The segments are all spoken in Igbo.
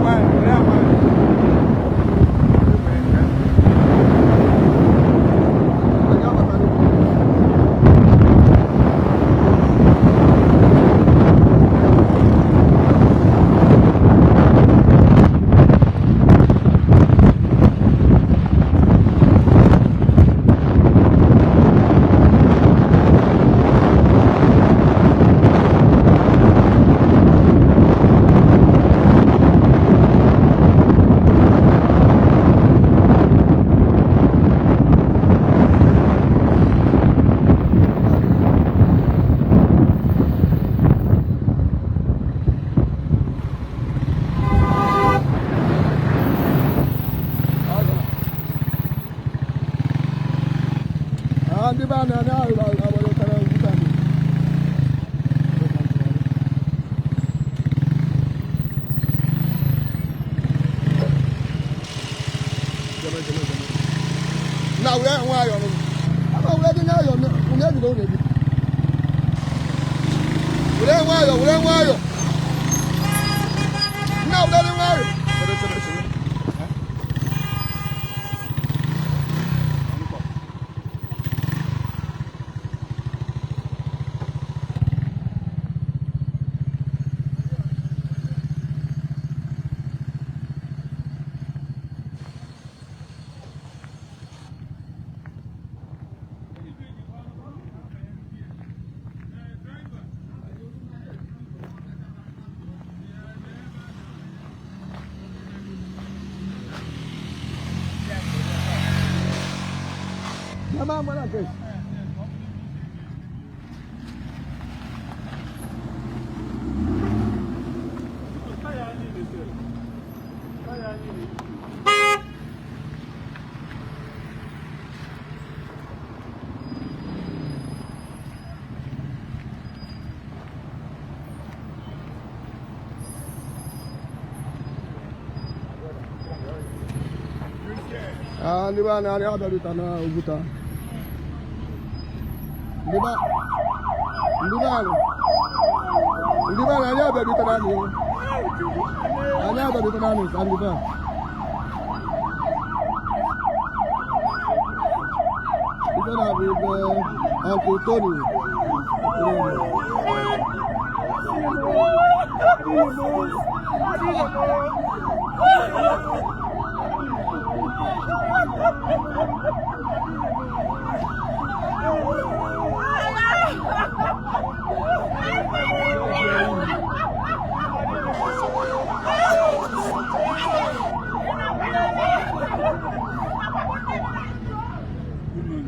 nwayọ, were ya nwayọ. Anyị abatala. Ah, ndị be anyị anyị agbalịtara Oguta. Jeme, jeme, jeme. Na were nwayọọ nụ. Ama were dị nwayọọ nụ, unu ejide unu eji. Were nwayọọ, were nwayọọ. Na were dị nwayọọ. Chere, chere, chere. Jama'a mana kai. Ah, ndị be anyị anyị abịarute na Oguta. Ndị be ndị be anyị ndị be anyị anyị abịarute na anyị anyị abịarute na anyị ka ndị be anyị. Ife na-abụ ebe Uncle Tony Okoroma.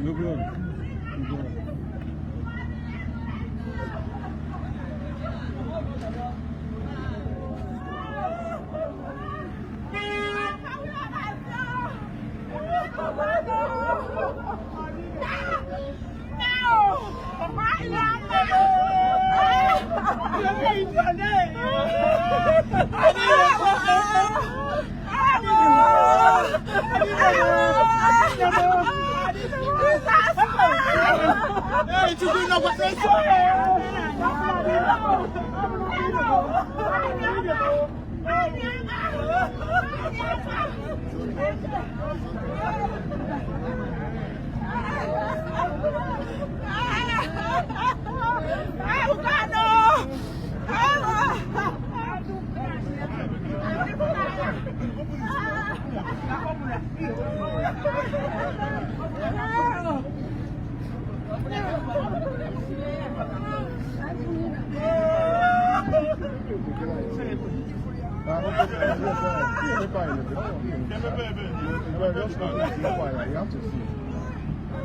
No problem. No problem. You have to see.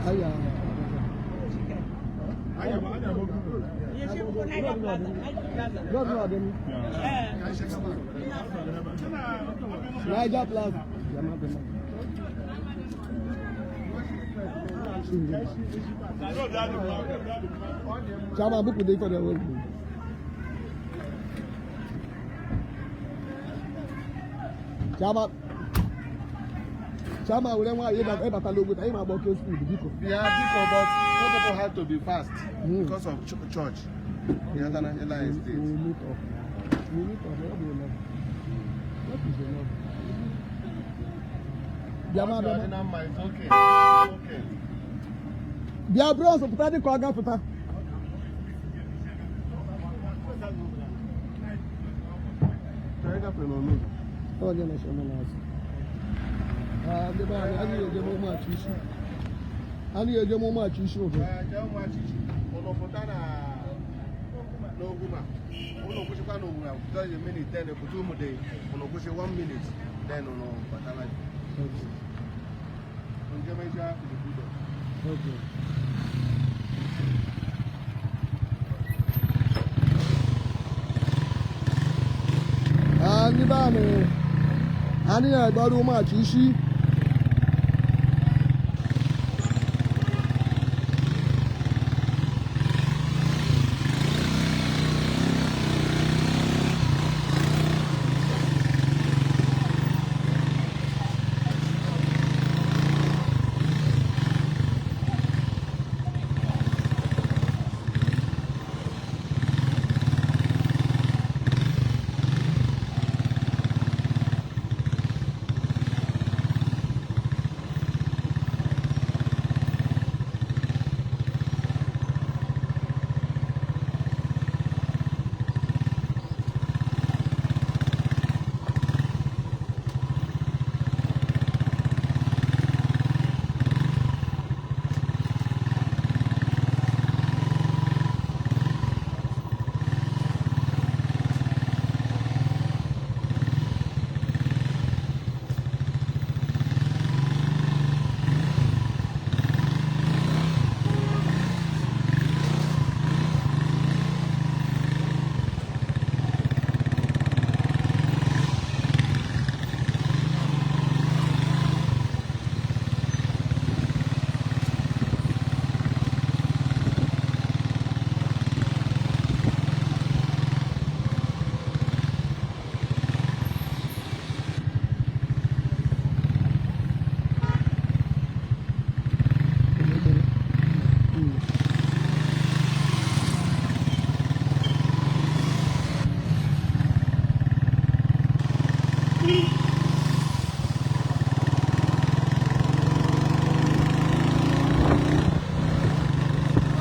Aya. Lọ́dún ọdún. Niger Plaza. Chama buku dey for the road. Chama. Chama were nwa ịbata n'obodo anyị ma agba oke speed biko. Yeah, because but some people have to be fast because of church. In other We Estate. will meet up. We will meet up. What is enough? What is enough? Bịa ma bịa ma. It's okay. It's okay. Bịa bros pụta dị ka ọ ga-apụta. Onye na-eche m n'azụ. Ah, ndị be anyị, anyị ga-eje n'ụmụachi isi. Anyị ga-eje n'ụmụachi isi obodo. Jee Ụmụachichi, ụnụ pụta na n'Ogwuma. Ụnụ kwụsịkwa n'Ogwuma, just a minute, then pụta Ụmụde, ụnụ kwụsị 1 minute, then ụnụ batala. Okay. Njemeja to the Buddha. Okay. Ah, ndị be anyị, anyị na-agbara ụmụachi isi.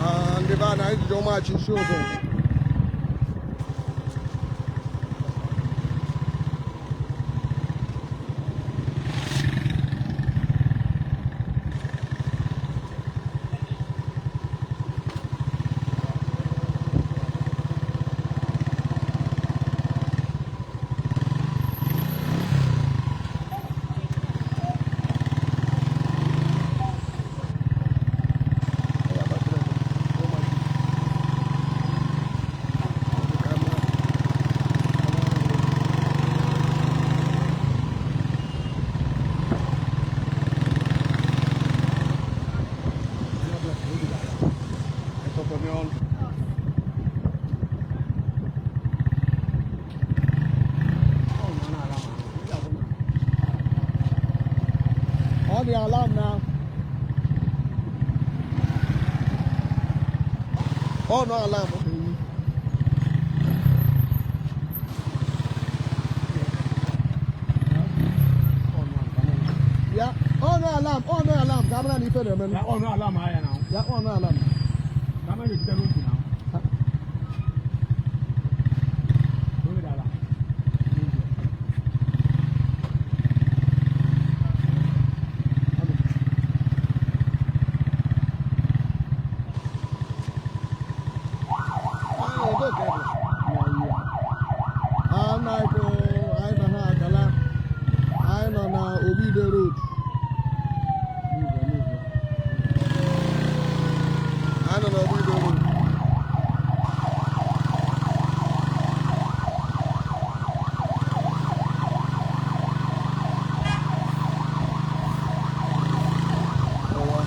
Ah, ndị be anyị, anyị jije ụmụachi isi obodo. On the alarm now. Ọnụ alarm. Ya ọnụ alarm, ọnụ alarm ka amara na ife na-eme. Ya ọnụ ala ma ya na. Ya ọnụ alarm. Ka ma na-ejide n'otu na. Oge dara. Ah, ebe ka ọ bụ. Ah, nna anyị kwụ, anyị nọ ha agala. Anyị nọ na Obide Road. Anyị nọ na Obide Road. Ọwa.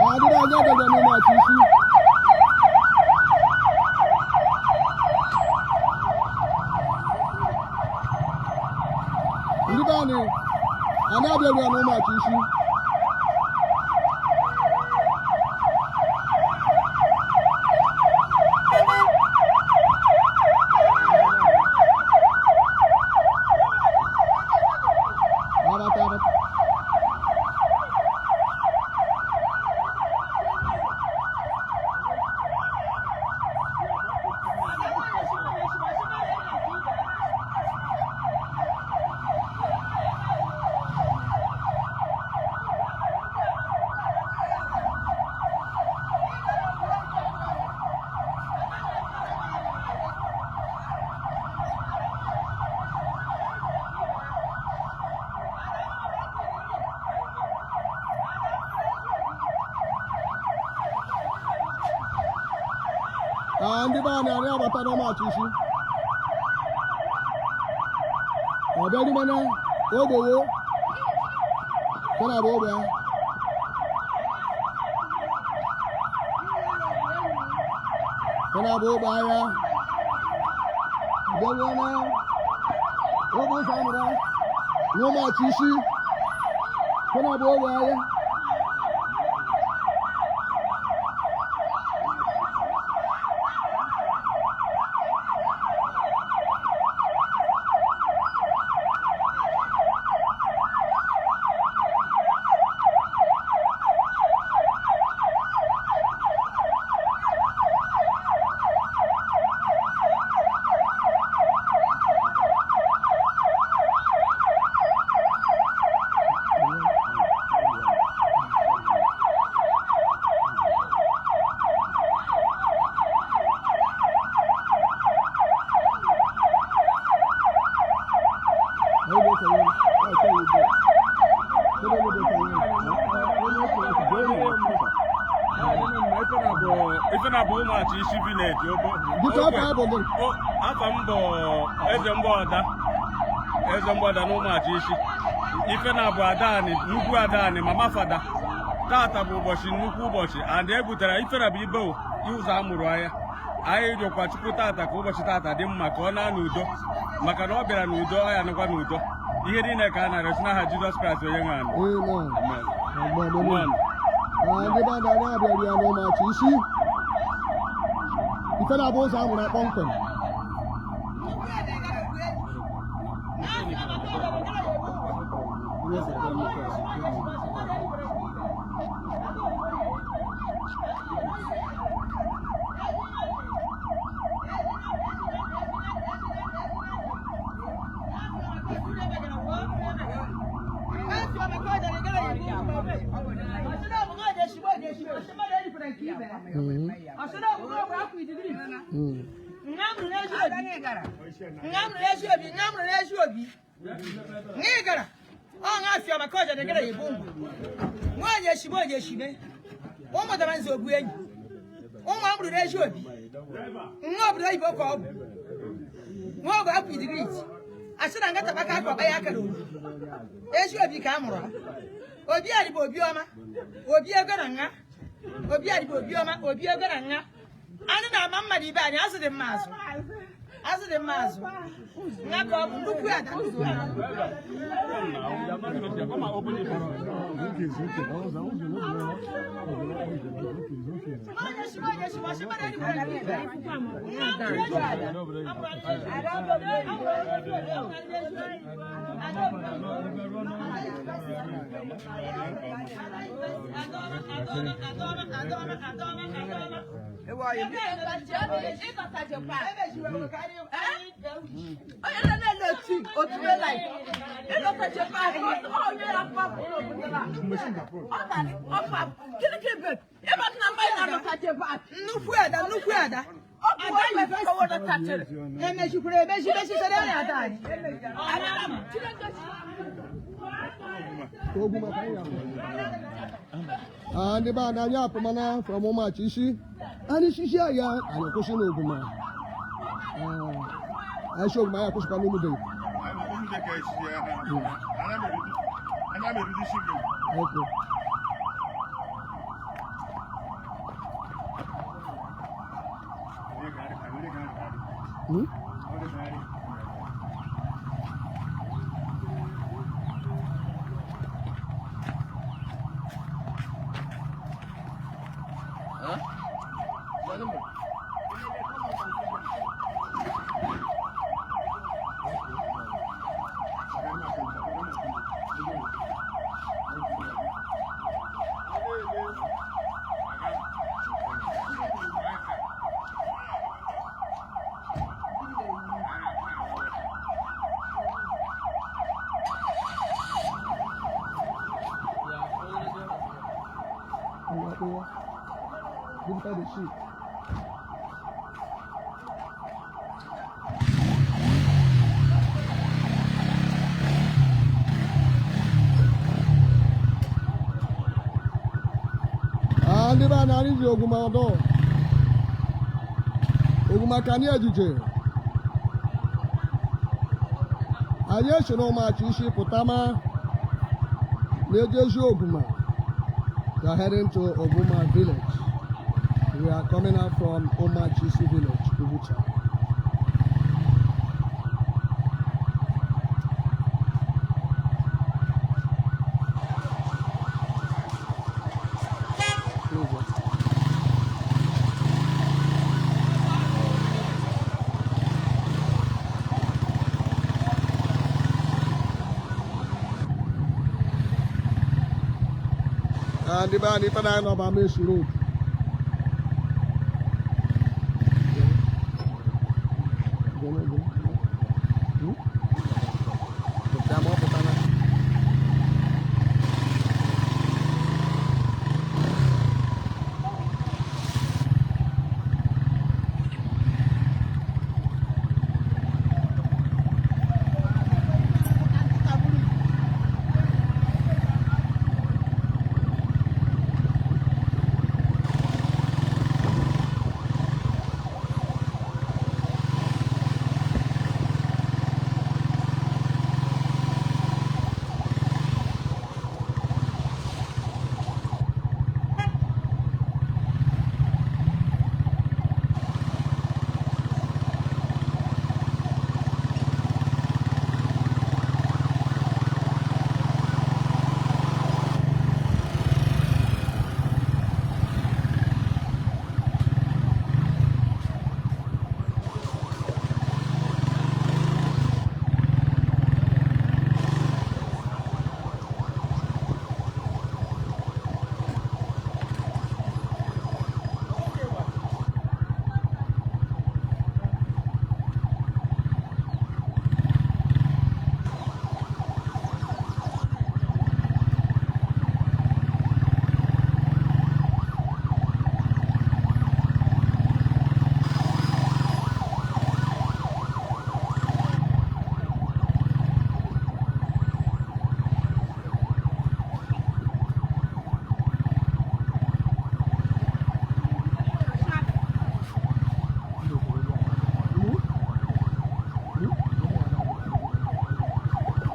Adịrị anya bịara n'ime achị isi. Ndị be anyị, anyị abịaghị ya n'ụmụ achị isi. Abata, abata. Ndị be anyị, anyị agbata n'ọmachi isi ọ bịa n'ime ogbowo kena bụ ogbe ya kena bụ ogbe ahịa bịaruo na ogbe ụzọ amụra n'ụmụachi isi kena bụ ogbe ahịa. Ife na bụ ụmụachi isi village obo. Biko, afa bụ gị? Afa m bụ Eze Mgbọda. Eze Mgbọda na ụmụachi isi. Ife na bụ Adani, nnukwu Adani, mama fada. Tata bụ ụbọchị, nnukwu ụbọchị, and e butere ife na bụ ibe ụzọ amụrụ anya. Anyị rịọkwa Chukwu tata ka ụbọchị tata dị mma, ka ọ naa n'udo, maka na ọ bịara n'udo, ọ ya nọkwa n'udo. Ihe niile ka a na-arịọ si n'aha Jizọs Kraịst onye nwe anyị. Amen. Amen. Amen. Ndị be anyị, anyị abịara ya n'ụmụachi isi ife na-abụ ụzọ amụrụ kpọmkwem. Nwaanyị eshibe onye eshibe ụmụ dara nze ogbu enyi ụmụ amụrụ n'ezi obi nwa obodo oyibo ka ọ bụ nwa obodo apụ idigrit asị na ngata aka aka ọkpa ya akara obi ezi obi ka a mụrụ ha. Obi a bụ obi ọma, obi ego na nha. Obi a bụ obi ọma, obi ego na nha. Anụ na-ama mmadụ ibe anyị, azụ dị mma, azụ azụ dị mma, azụ nha ka ọ bụ nnukwu ada, nnukwu ada. Nnukwu ada, nnukwu ada. Emechikwara emechi mechichere ya ada anyị. Ogwu maka ya. Ndị be anyị, anyị apụmana from ụmụachi isi anyị shishi ya anyị kwụsị n'Ogwuma. Anyị si Ogwuma, anyị akwụsịkwa n'Umude. Umude ka esi ya. Anya mere isi gị. Okay. Oya, oya. Give her the sheet. Ndị be anyị, anyị ji Ogwuma ọdọ. Oguma ka anyị ejije. Anyị esi na Ụmụachi isi pụta ma na-ejezi Oguma. We are heading to Oguma village. We are coming out from Umachisi village, Ubucha. Ndị be anyị, ife na anyị nọ bụ Amaesi Road.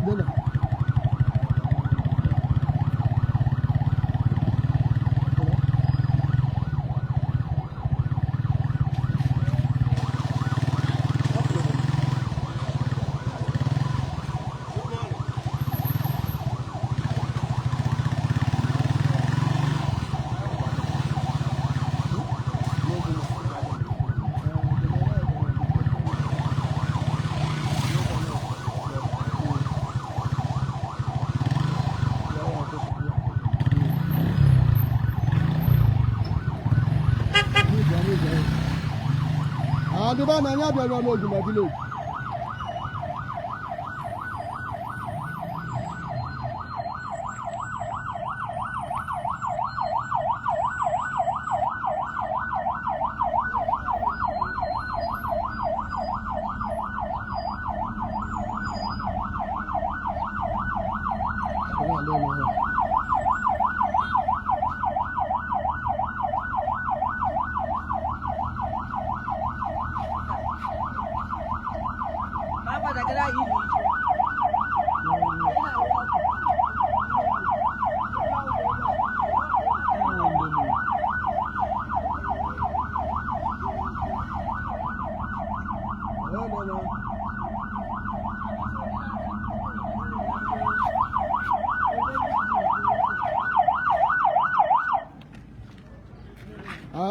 Dena. Ndị be anyị abịara n'Oguma village.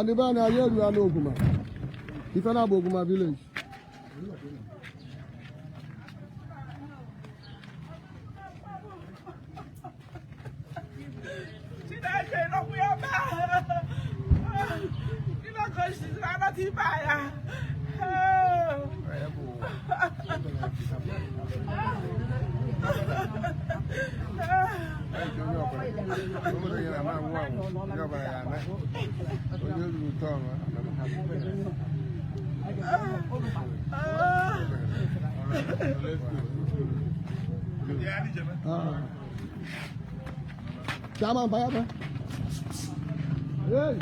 Ndị be anyị, anyị erula n'Oguma. Ife na bụ Oguma village. Chineke nọkwa ya ebe a. Chineke osisi anata ibe ya. Onye ruru tọn. Ah. Chairman, bye bye. Hey.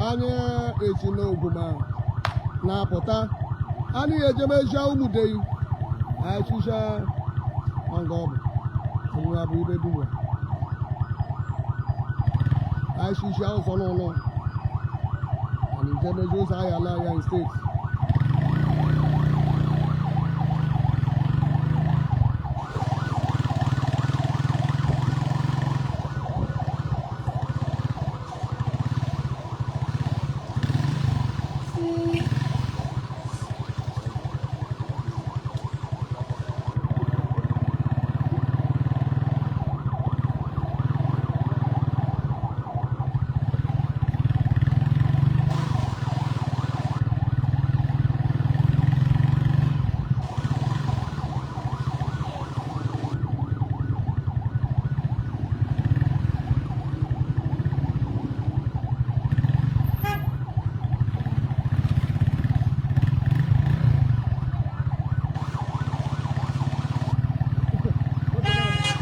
Anyị echi n'Ogwuma na-apụta. Anyị ejemejia Ụmụdei achịcha ọnga ọ bụ nwa bụ ibe dum achịcha ụzọ n'ụlọ anyị jemeji ụzọ ahịa ala ya steeti.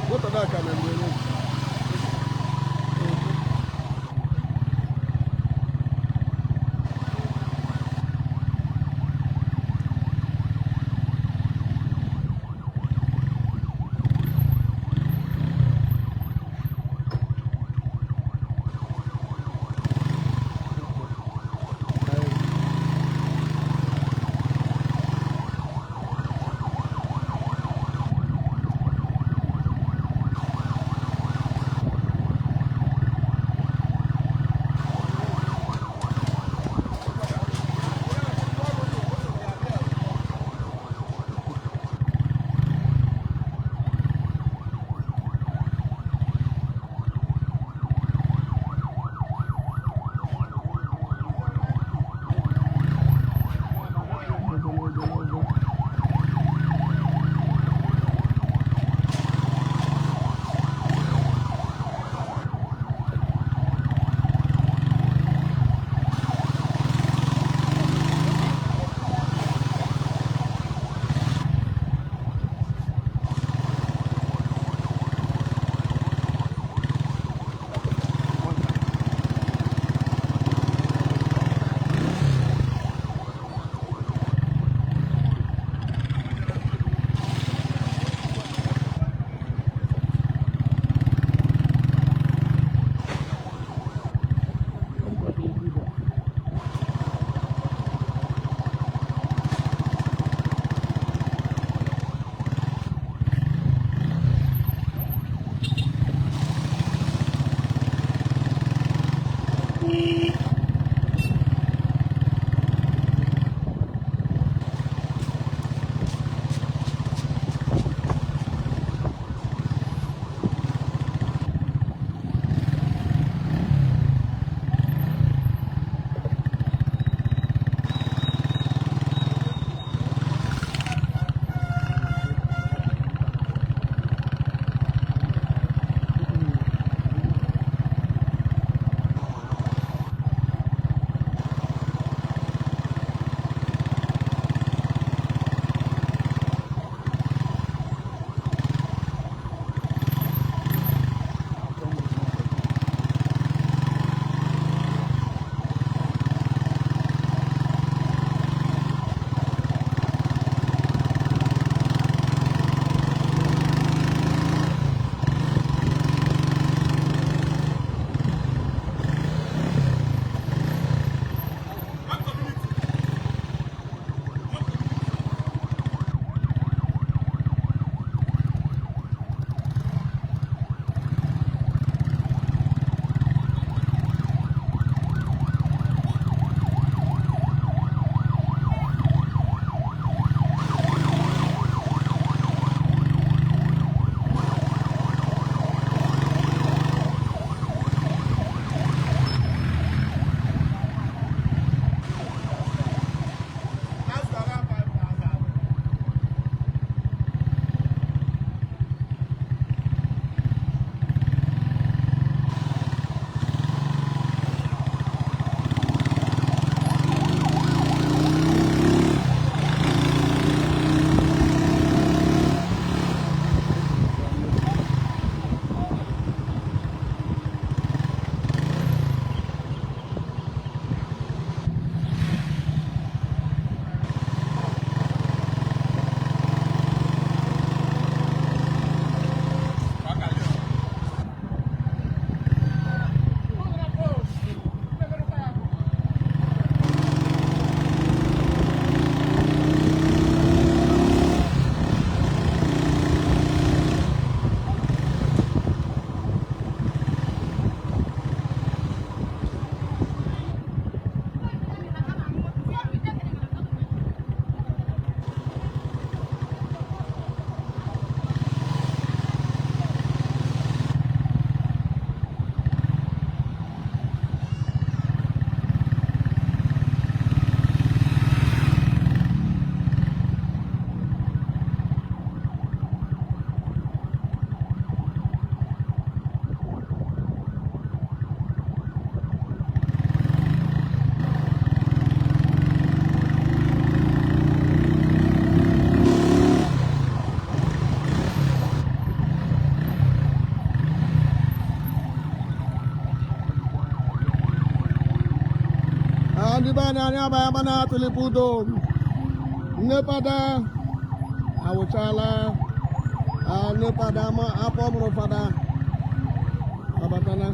Moto na-aka na mgbe. Ndị be anyị, anyị abaghị aba na Tulip Dome. Nne fada awụchala. Nne fada ma afọ mụrụ fada abatana.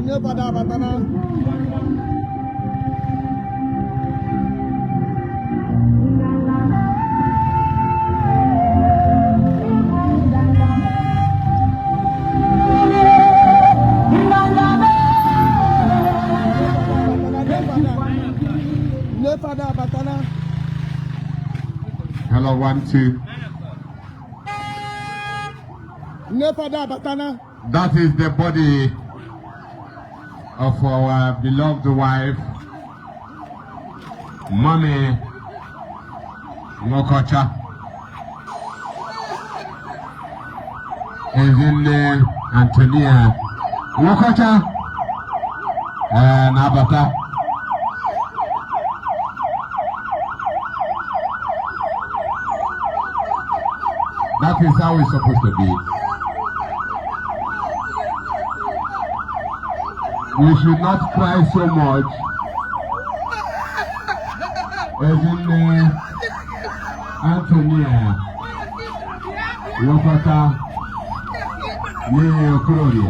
Nne fada abatana. Nne fada abatana. Hello, one, two. Nne fada abatana. That is the body of our beloved wife, Mommy Nwokocha. Ezinne Antonia Nwokocha na-abata. That is how it's supposed to be. We should not cry so much. Ezinne Antonia Nwokocha n'ihi Okororie.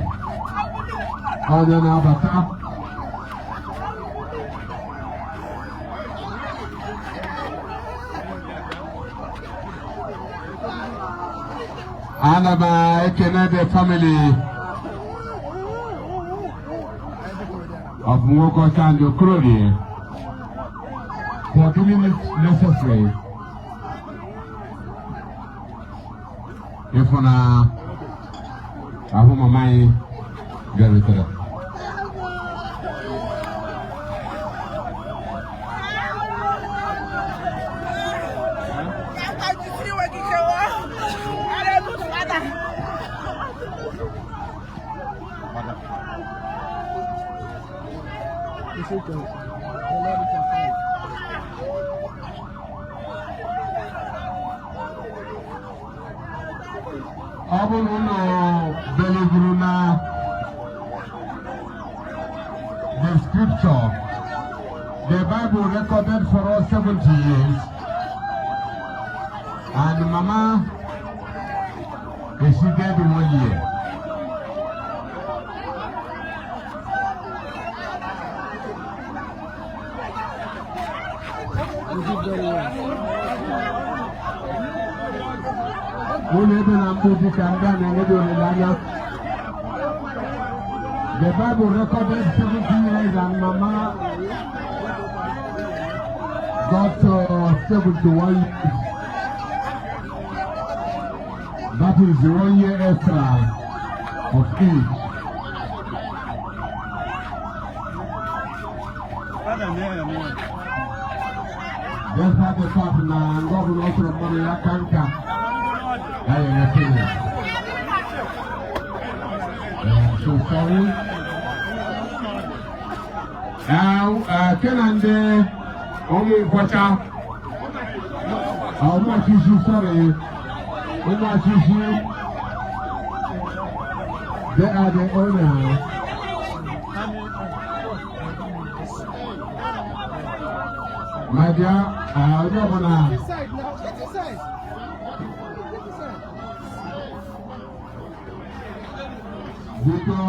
Onye na-abata. Ana m ekene the family of Nwokocha and Okororie for doing it necessary. Ịfụ na ahụ mama anyị bịarutere. Ọ bụrụ na belivuru na the scripture, the Bible recorded for us 70 years, and Mama exceeded one year. You did very well. Ụlọ ebe na mbụ dị ka ndị a na-enweghị olileanya. The Bible recorded 70 years and Mama got 71 years. That is one year extra of age. Despite the fact na nga ọbụla ọ chọrọ mmadụ ya ka nka ya enweta ya. So sorry. Kena ndị ụmụ nkwọcha, ụmụ ọchịchị, sorry, ụmụ ọchịchị, they are the owner. My dear, onye ọbụla Inside now. Get inside. Get inside. Biko,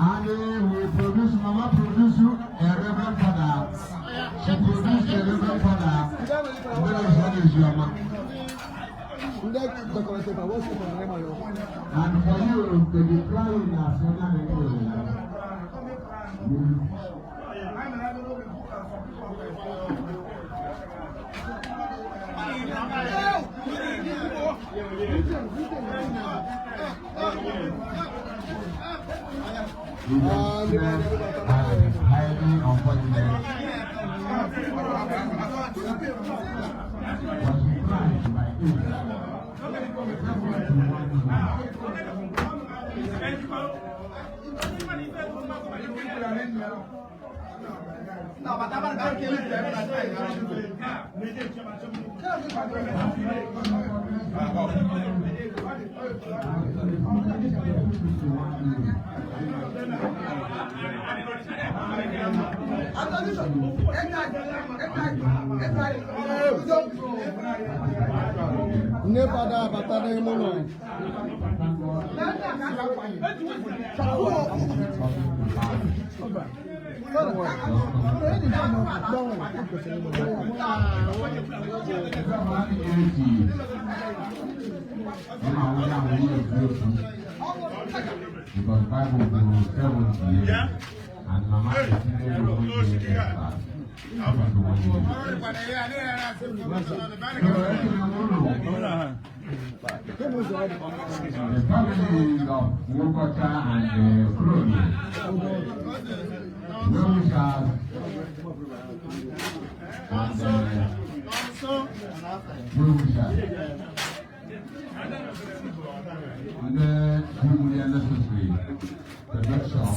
and we produce, Mama produce you a reverend father. She produced a reverend father. Very sorry, Isioma. Ndị decorative, what's the name of your? And for you to be crying as onye na-enwe highly unfortunate. Was surprised by it. Nne fada abata n'ime ụlọ. Because Bible will 70 years and Mama is 1 year The family of Wokocha and Crony, well-wishers and well-wishers. Ndị duly necessary to make sure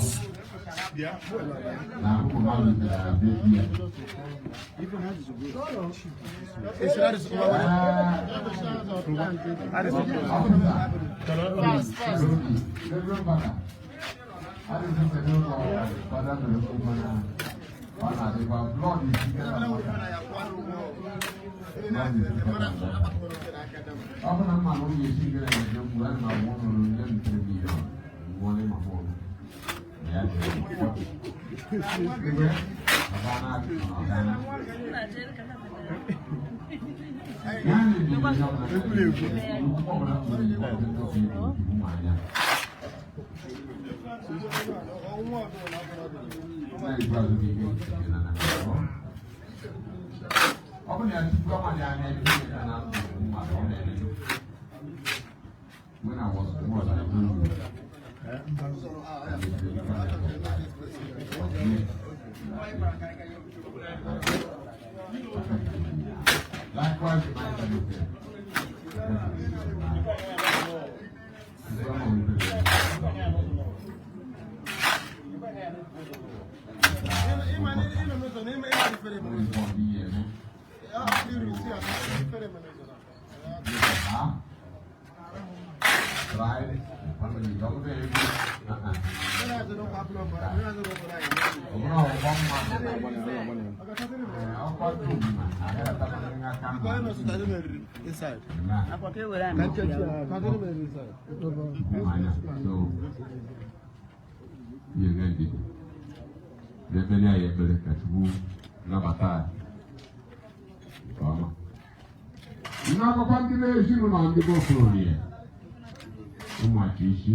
na ụmụ mmadụ bịara bịa bịa. Ọ bụ na mma na ụmụ esi gara eje kwuru a na agwọ nụrụ nne m tere milion nwụọle ma mụ na ya dị ọga na-adị ọga na ya na-ebi ọbụla ụmụanya. Ọ bụ na tupu ọma ya na-ebi na ndụ mmadụ ọ na-eme. When I was small, I told you. I was very funny. Likewise, my father. Right? Inside. So, ihe ga-edide n'ekpere anyị ekpere ka Chukwu nabata anyị nke ọma. Ihe akụkọ ndị na-ezinụlọ ndị bụ okorobịa ụmụaka isi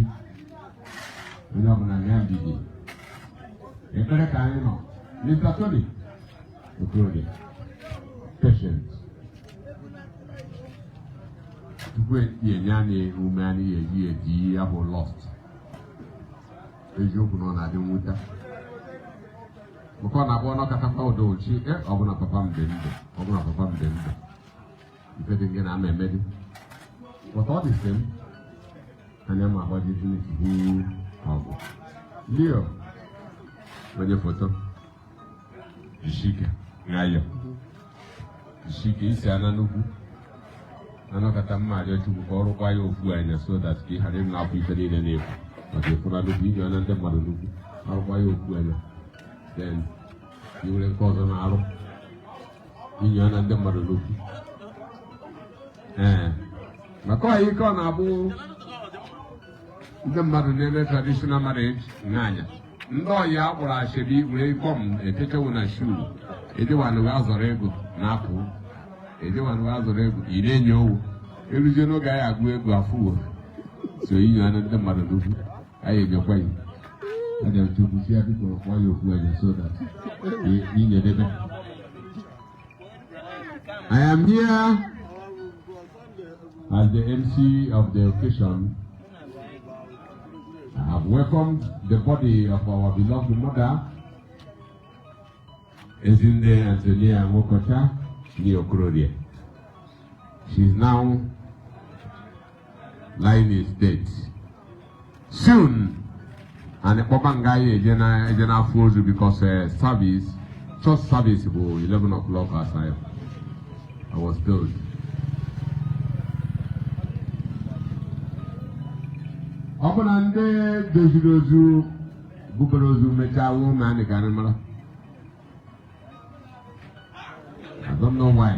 onye ọbụla na ndidi ekpere ka anyị nọ. Mr. Tony Okorobịa, patient tupu enye anyị ume anyị eji eji ya bụ lost. Eziokwu na ọ na-adị mwute maka ọ na-abụ ọnọkatakwa ụda ochi ọ bụ na papa m dị ndụ, ọ bụ na papa m dị ndụ, ife dị gị na ama emedi. But all the same, anya ma agbajizi n'ikuku ọgụ. Leo onye foto, jisike nwayọ, jisike isi ana nnukwu anọkọta mma arịọ Chukwu ka ọ rụkwa ya ofu anya so that ka ị ghara ịnụ afọ ife niile na-ekwu maka ịfụ na nnukwu inye na ndị mmadụ nnukwu arụkwa ya ofu anya, then i were nke ọzọ na-arụ inye na ndị mmadụ nnukwu. Ee, maka ọya ike ọ na-abụ ndị mmadụ na-eme traditional marriage n'anya ndị ọya akpọrọ ashebi were bọm etechewu na shuu ejewanụ azọrọ ego na-apụ ejewanụ azọrọ ego ị na-enye owu eruzie n'oge anyị agụ ego afụwo so inye anya ndị mmadụ n'ugwu anyị enyekwa ya aga Chukwu si ya biko kpọọ ya okwu anya so that inyedebe. I am here as the MC of the occasion. I have welcomed the body of our beloved mother, Ezinne Antonia Nwokocha Okororie. She is now lying in state. Soon, And kpọba nga anyị eje na eje n'afọ ozu because service, church service bụ 11 o'clock as I was told. Ọ bụ na ndị doziri ozu bubere ozu mechaa wuo ma anyị ka anyị mara. I don't know why.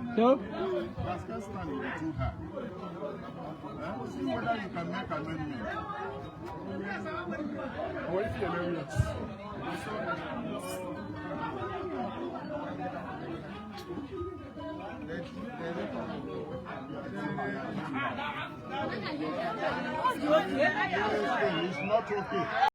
Basket stand will be too high. See whether you can make amendment. It's not okay.